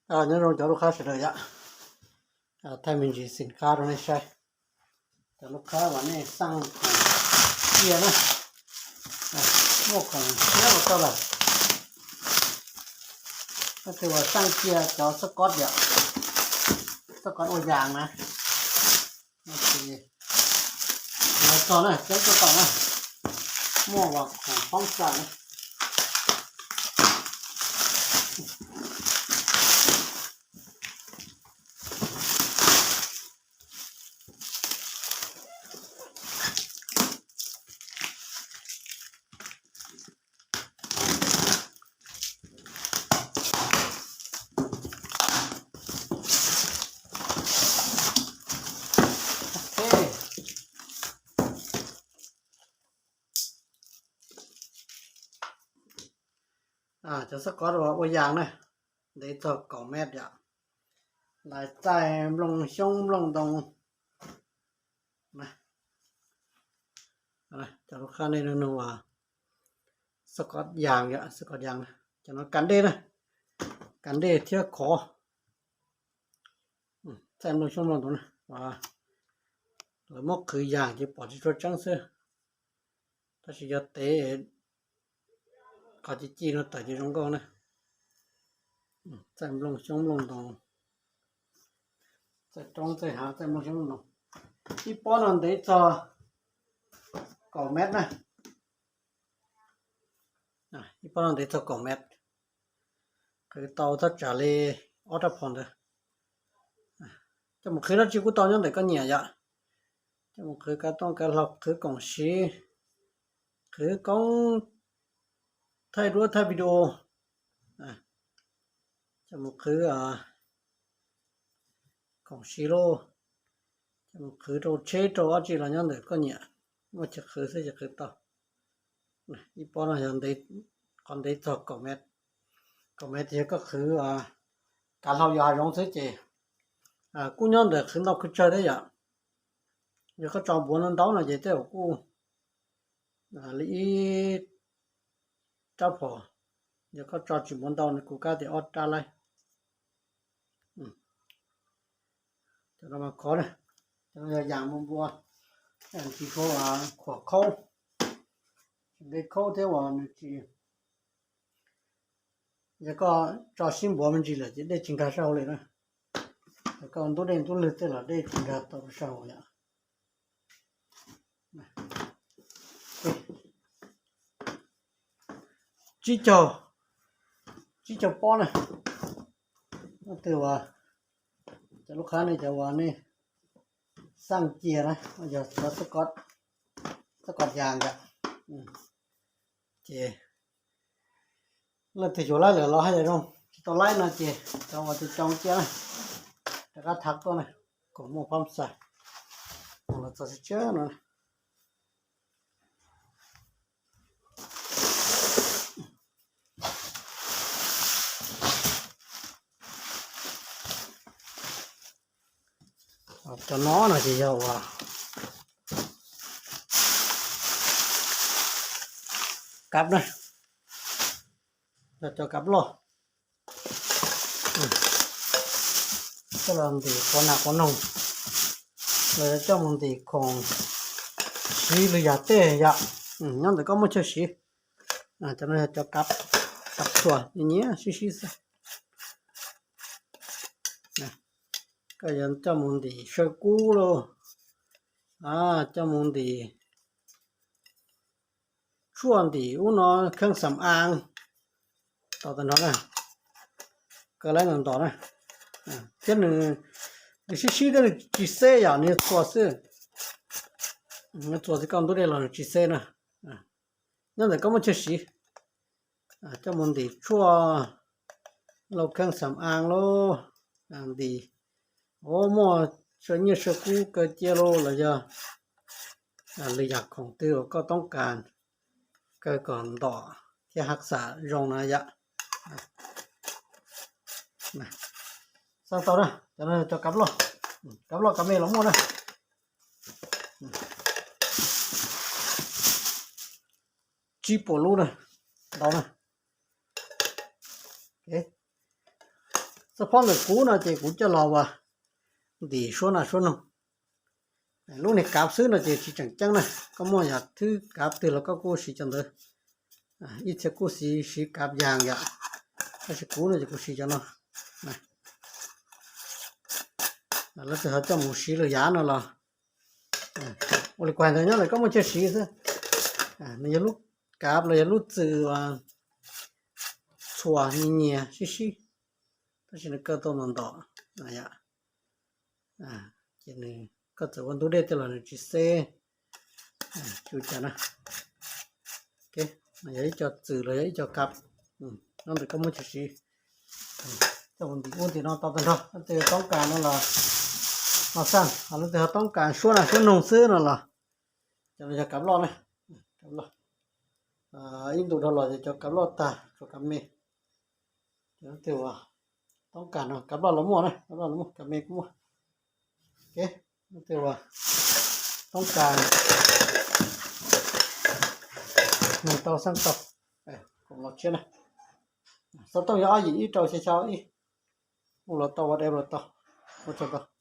Nyob zoo cov lub qhab sawv daws yom. Thaij me ntsis xim qab rau nej saib. Cov lub qhab uas nej xaj khoom cia na, muaj khoom siab ua tau lawm. Leej twg uas xaj cia cov xab kod yom, xab kod ua yas na, los txog na, ceeb tuaj tau na, muaj uas khoom poob xas na. Cov xab kod ua yas na, ntev txog kaum mev yom. Lawv txaij nplooj xyoob nplooj ntoo. Cov lub qhab nej nug ua xab kod yas yom, xab kod yas. Cov no kav dej na, kav dej thiab khov. Txaij nplooj xyoob nplooj ntoo na, lawv muab qhwv yas ces pom tsis tshua tseeb xwb. Tab sis yog tev qhov ci ci no tawm ces zoo nkauj na. Txaij nplooj xyoob nplooj ntoo, txaij roob txaij hav txaij nplooj xyoob nplooj ntoo. Ib pob no ntev txog kaum mev na. Ib pob no ntev txog kaum mev, qhwv tau thaj tsam li ob rab phom ntawd. Coj mus qhwv dab tsi kuj tau nyob ntawm koj nyiam yom. Coj mus qhwv kav tooj kav hlau, qhwv koom siv, qhwv koob, thaij duab thaij video, coj mus qhwv koom siv lauj, coj mus qhwv rau tsheb rau dab tsi los nyob ntawm koj nyiam, muaj chaw qhwv xwb ces qhwv tau. Ib pob no yog qhov ntev txog kaum mev, kaum mev ces yog koj qhwv kav hlau yos hav zoov xwb ces kuj nyob ntawm qhwv ntau qhwv tsawg thiab yom. Yog koj tso npuav ntau ntau no ces tej zaum kuj li ib rab phom, yog koj tso tsis npuav ntau nws kuj kab tias ob rab laib. Cov no mas khov na, cov no yog yas npua npua, tsis tshua khuam khaub, tsis nqi khaub thiab uas nws tsis, yog koj tso sib npuav me ntsis lawm ces dej tsis nkag sab hauv li na. Yog koj ntub dej ntub lwg tej los dej tsis nkag tau sab hauv yom. Tsib caug, tsib caug pob na. Leej twg uas, cov lub qhab nej cov uas nej xaj cia na, yog cov xab kod yas ntawd, ces leej twg xyuas laib lawm los haj yam zoo, tsis tau laib no ces cov uas tus coo cia na, rov qab thav tuaj na, kom muaj phab xas, los txog tshiab no. Cov no no ces yog uas kab na, yog cov kab loj. Coj los ntim quav nas quav noog, los yog coj mus ntim khoom siv lwm yam tej yom. Nyob ntawm koj muaj chaw siv. Cov no yog cov kab, kab txhua nyiam sib sib xwb. Koj yuav coj mus ntim saw kub lauj, coj mus ntim tshuaj ntim ub no kheej xam aav, tau tag nrho na, koj laib ntos ntos na. Thiab nws, nws sib sib thiab nws tsis xeb yom, nws txuas xwb, nws txuas xwb koj ntub dej los nws tsis xeb na. Nyob ntawm koj muaj chaw siv, coj mus ntim tshuaj lauj, kheej xam aav lauj, ntim, o, muaj saw nyiaj saw kub kaw cia lauj los yog lwm yam khoom twg uas koj toob kas kaw kom ntom thiab hav xam zoo na yom. Xaj tau na, cov no cov kab loj, kab loj kab me los muaj na. Tsib puas lub na, ntau na. Xab phob ntawm kuv no ces kuv coj los ua ntim suab nas suab noog. Lub niag kav xwb no ces tsis tseem ceeb na, koj muaj yam thwb kav twg los koj kuj siv cov ntawd. Ib txhia kuj siv siv kav yas yom, tab sis kuv no ces kuv siv cov no. Lawv twg ho coj mus siv lwm yam no los ua li kuv hais ntawd nyob ntawm koj muaj chaw siv xwb. Nws yog lub kav los yog lub txwm txhuas nyias nyias sib sib, tab sis nws kaw tau ntom ntom. Ces nws, koj txawm ua ntub dej tej los nws tsis xeb. Tsis ua cas na. Yog ib co txwm los yog ib co kav, nyob ntawm koj muaj chaw siv. Coj mus ntim ub ntim no tau tag nrho. Leej twg toob kas no los no xaj, ho leej twg ho toob kas suab nas suab noog xwb no los cov no yog kav loj na. Kav loj. Ib ntu dhau los ces cov kav loj tag tshuav kav me. Ces leej twg uas toob kas no kav loj los muaj na, kav loj los muaj, kav me kuj muaj. Leej twg uas toob kas noog tau xaj tau, los tshiab na. Xov tooj yog ob yim ib rau xya xya ib. Ua los tau, ua deb los tau. Ua tsaug ntau.